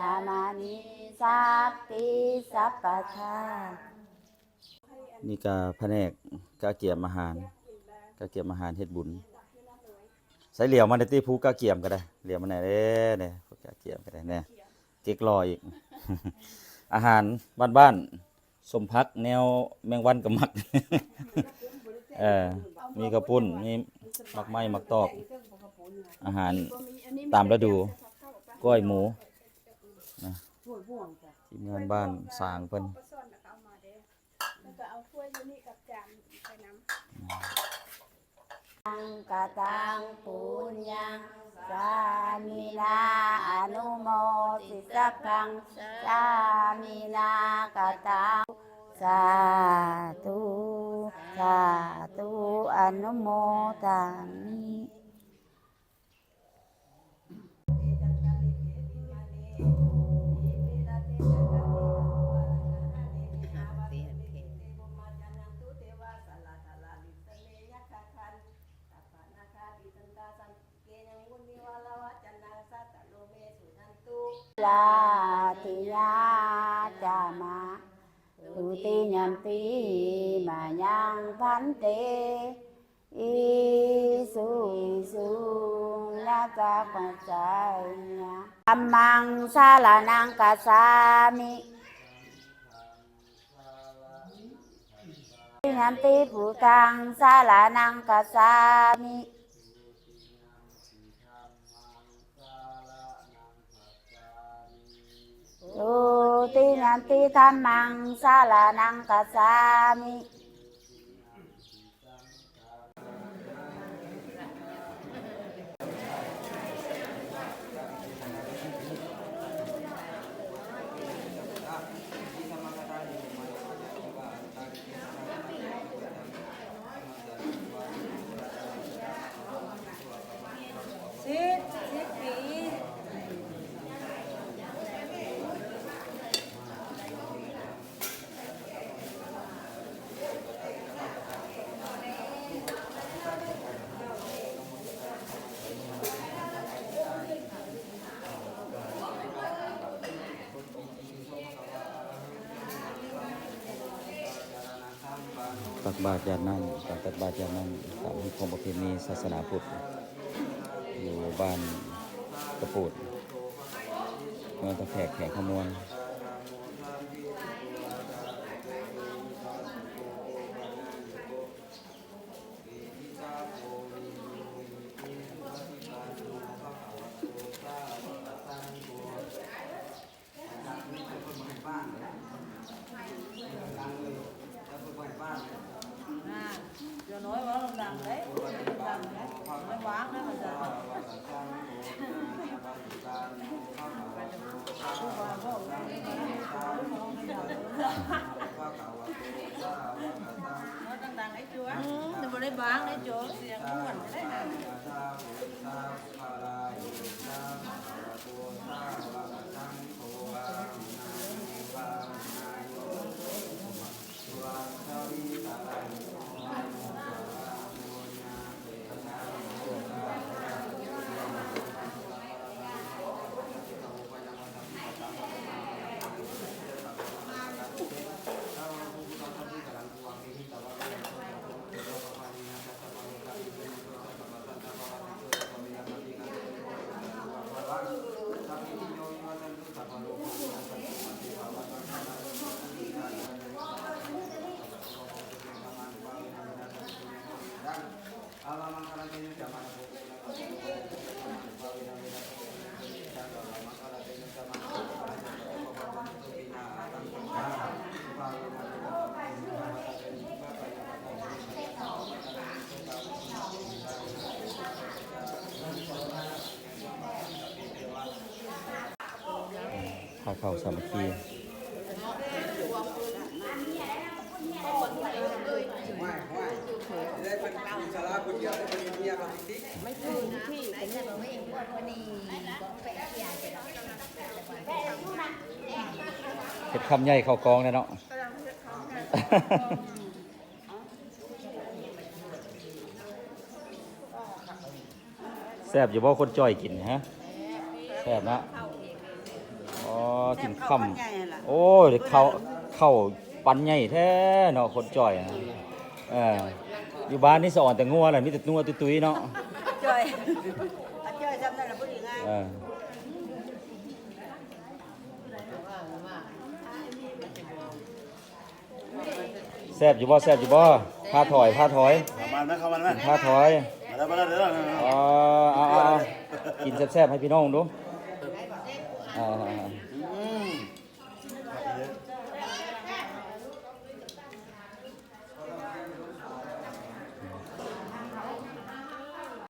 ມະນິ ສັບຕິ ສັບປະທາ. ນີ້ກະພະແນກກະກຽມອາຫານ ກະກຽມອາຫານເຮັດບຸນ. ໃສ່ຫຼຽວມາແດ່ຕິ ຜູ້ກະກຽມກະໄດ້ ຫຼຽວມາແດ່ເດ້ ຜູ້ກະກຽມກະໄດ້ແດ່ ເກັກຫຼໍ່ອີກ. ອາຫານບ້ານໆ ສົ້ມຜັກແນວແມງວັນກະມັກ ເອີ ມີເຂົ້າປຸ້ນ ມີໝາກໄມ້ໝາກຕອກ ອາຫານຕາມລະດູ ກ້ອຍໝູນະ ທີມງານບ້ານສາງເພິ່ນ. ແລ້ວກໍເອົາຖ້ວຍຢູ່ນີ້ກັບຈານໄປນຳ. ຕັງ ກະຕັງ ປຸນຍັງ ສາມິນາ ອະນຸໂມທິ ສັກຂັງ ສາມິນາ ກະຕັງ ສາທຸ ສາທຸ ອະນຸໂມທາມິ. ລາຕິຍາຈາມະ ທຸຕິຍຳປິມາຍັງພັນເຕ ອິສຸ ອິສຸ ຍະຈັກປັດໄຈຍະ ທຳມັງສາລະນັງກັດສາມິ ຕິຍຳປິພຸດທັງສາລະນັງກັດສາມິ ທຸຕິຍຳປິທຳມັງສາລະນັງກັດສາມິ. ສິບ ສິບປີ. ຕັກບາດຢາດນ້ຳ ການຕັກບາດຢາດນ້ຳ ຕາມຮີດຄອງປະເພນີສາສະໜາພຸດ ຢູ່ບ້ານກະປູດ ເມືອງທ່າແຂກ ແຂວງຄຳມ່ວນ. ພາເຂົ້າສາມັກຄີ. ເຮັດຄຳໃຫຍ່ເຂົ້າກອງແດ່ເນາະ. ແຊບຢູ່ບໍ່ຄົນຈ່ອຍກິນຮະ? ແຊບເນາະ. ອໍ ກິນຄ່ຳ. ໂອ້ຍ ເຂົ້າ ເຂົ້າປັນໃຫຍ່ແທ້ເນາະ ຄົນຈ່ອຍ. ເອີ ຢູ່ບ້ານນີ້ສະອອນແຕ່ງົວແຫຼະ ມີແຕ່ນົວຕຸ້ຍໆເນາະ. ຈ່ອຍ ຈ່ອຍຊ່ຳນັ້ນລະພໍດີງາມ. ເອີ ແຊບຢູ່ບໍ່ ແຊບຢູ່ບໍ່? ພາຖອຍ ພາຖອຍ ເຂົ້າມາແມ່ ເຂົ້າມາແມ່ ພາຖອຍ. ມາເດີ ມາເດີ ເດີ. ເອົາ ເອົາ ເອົາ ກິນແຊບໆໃຫ້ພີ່ນ້ອງເບິ່ງດູ. ອືມ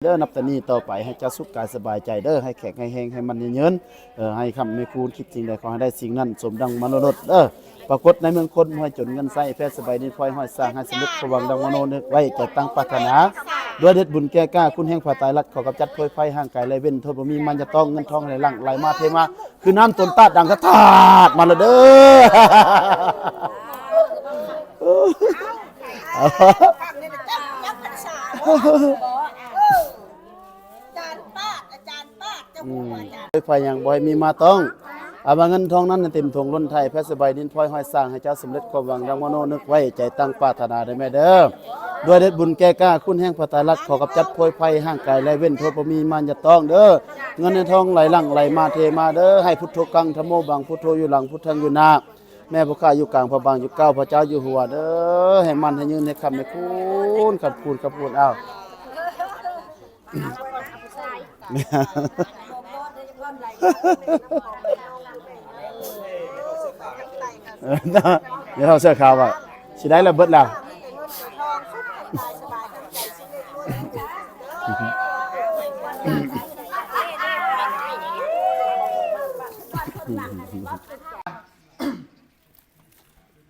ເດີ ນັບແຕ່ນີ້ຕໍ່ໄປໃຫ້ເຈົ້າສຸກກາຍສະບາຍໃຈເດີ ໃຫ້ແຂກໃຫ້ແຮງ ໃຫ້ໝັ້ນໃຫ້ຍືນ ເອີ ໃຫ້ຄ້ຳໃຫ້ຄູນ ຄິດສິ່ງໃດຂໍໃຫ້ໄດ້ສິ່ງນັ້ນ ສົມດັ່ງມະໂນລົດເດີ. ປາກົດໃນເມືອງຄົນ ໃຫ້ຈົນເງິນໃຊ້ ແພດສະບາຍດິນພອຍ ຫ້ອຍສ້າງ ໃຫ້ສຳເລັດຄວາມຫວັງດັ່ງມະໂນນຶກໄວ້ ໃຈຕັ້ງປາດຖະໜາ. ດ້ວຍເດັດບຸນແກ່ກ້າ ຄຸນແຮງພາຕາຍລັດ ຂໍກຳຈັດໂພຍໄພ ຮ່າງກາຍໄຫຼເວັນ ໂທດບໍ່ມີມານຢ່າຕ້ອງ ເງິນທອງໄຫຼຫຼັ່ງໄຫຼມາເທມາ ຄືນ້ຳຕົ້ນຕາດດັງທາດໆ ມາແລ້ວເດີ. ອືມ ໄຟຍັງບໍ່ໃຫ້ມີມາຕ້ອງ ເອົາມາເງິນທອງນັ້ນໃຫ້ເຕັມຖົງລົ້ນໄຖ ແພດສະບາຍດິນພອຍຫ້ອຍສ້າງ ໃຫ້ເຈົ້າສຳເລັດຄວາມຫວັງດັ່ງມະໂນນຶກໄວ້ ໃຈຕັ້ງປາດຖະໜາເດີແມ່ເດີ. ດ້ວຍເດັດບຸນແກ່ກ້າ ຄຸນແຮງພາຕາຍລັດ ຂໍກຳຈັດໂພຍໄພ ຮ່າງກາຍໄລເວັນ ໂທດບໍ່ມີມານຢ່າຕ້ອງເດີ. ເງິນໃນທອງໄຫຼຫຼັ່ງໄຫຼມາເທມາເດີ ໃຫ້ພຸດໂທກັງທະໂມບັງ ພຸດໂທຢູ່ຫຼັງ ພຸດທັງຢູ່ໜ້າ ແມ່ຜູ້ຂ້າຢູ່ກາງ ພະບາງຢູ່ກ້າວ ພະເຈົ້າຢູ່ຫົວເດີ. ໃຫ້ໝັ້ນໃຫ້ຍືນ ໃຫ້ຄ້ຳໃຫ້ຄູນ ຄ້ຳຄູນ ຄ້ຳຄູນ. ອ້າວ ເອີ ດຽວເຮົາເສື້ອຂາວວ່າຊິໄດ້ລະເບິດແລ້ວ.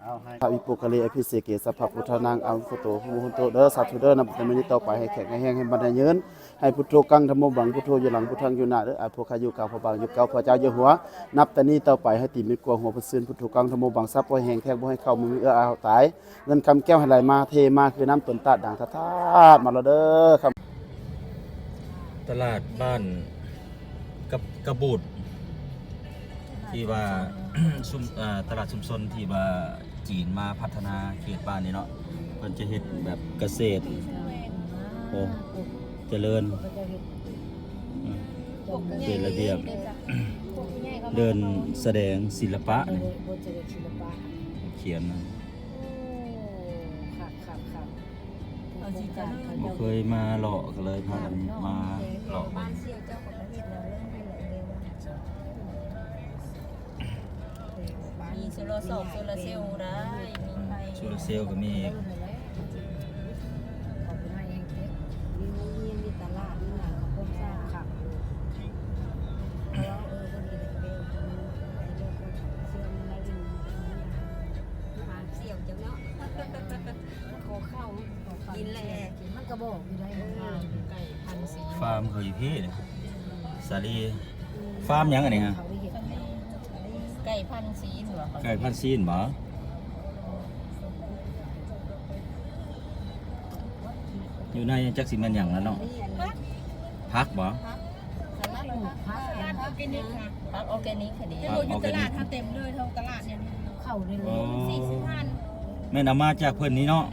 ເອົາ ໃຫ້ພະວິປຸກຄະລີອະພິເສເກ ສັບພະພຸດທານັງ ອາວຸໂຄໂຕ ໂຫມຸໂຫນຕຸ ເດີ ສາທຸເດີ. ນັບແຕ່ມື້ນີ້ຕໍ່ໄປ ໃຫ້ແຂກໃຫ້ແຮງ ໃຫ້ໝັ້ນໃຫ້ຍືນ ໃຫ້ພຸດໂທກັງທະໂມບັງ ພຸດໂທຢູ່ຫຼັງ ພຸດທັງຢູ່ໜ້າເດີ. ອາ ພວກຂ້າຢູ່ກາງ ພະບາງຢູ່ກ້າວ ພະເຈົ້າຢູ່ຫົວ. ນັບແຕ່ນີ້ຕໍ່ໄປ ໃຫ້ຕີນເປັນກວາງ ຫົວເປັນຊືນ ພຸດໂທກັງທະໂມບັງ ສັບບໍ່ແຫ້ງແທກບໍ່ໃຫ້ເຂົ້າມືອາຕາຍ. ເງິນຄຳແກ້ວໃຫ້ໄຫຼມາເທມາ ຄືນ້ຳຕົ້ນຕາດດັງທາດໆ ມາແລ້ວເດີ. ຕະຫຼາດບ້ານກະ ກະບູດ ທີ່ວ່າຊຸມ ເອີ ຕະຫຼາດຊຸມຊົນທີ່ວ່າຈີນມາພັດທະນາເຂດບ້ານນີ້ເນາະ ເພິ່ນຈະເຮັດແບບກະເສດ ໂອ້ ຈະເລີນ ເປັນລະບຽບ ເດີ່ນສະແດງສິລະປະນີ້ ຂຽນ ບໍ່ເຄີຍມາເລາະ ກໍເລີຍພາກັນມາເລາະເບິ່ງ. ມີໂຊລາເຊວ ໂຊລາເຊວໄດ້ ມີໄຟ ໂຊລາເຊວກໍມີອີກ. ມີ ມີ ມີຕະຫຼາດ ມີຫຍັງກໍຄົນສ້າງຄັກຢູ່ ເພາະວ່າ ເອີ ເພິ່ນເຮັດແບບເຊື່ອມມາໄດ້ ເຊື່ອມມາໄດ້ ປາກສ່ຽວຈັງເນາະ ຂໍເຂົ້າ ກິນແລ້ວ ມັນກະບອກຢູ່ໄດ໋ ໄກ່ພັນສີ ຟາມເຂົາຢູ່ພີ້ ສາລີ ຟາມຫຍັງອັນນີ້ຮະ? ໄກ່ພັນສີນບໍ່? ໄກ່ພັນສີນບໍ່? ຢູ່ໃນຈັກຊິແມ່ນຫຍັງລະເນາະ ຜັກບໍ່? ຜັກ ສະລັດ ຜັກ ຜັກ ຜັກອອກແກນິກ ຜັກອອກແກນິກ ຢູ່ຕະຫຼາດເຮົາເຕັມເລີຍ ເທົ່າຕະຫຼາດນີ້ ເຂົ້າເລີຍ ໂອ້ ສີ່ສິບພັນ ແມ່ນເອົາມາຈາກເພິ່ນນີ້ເນາະ.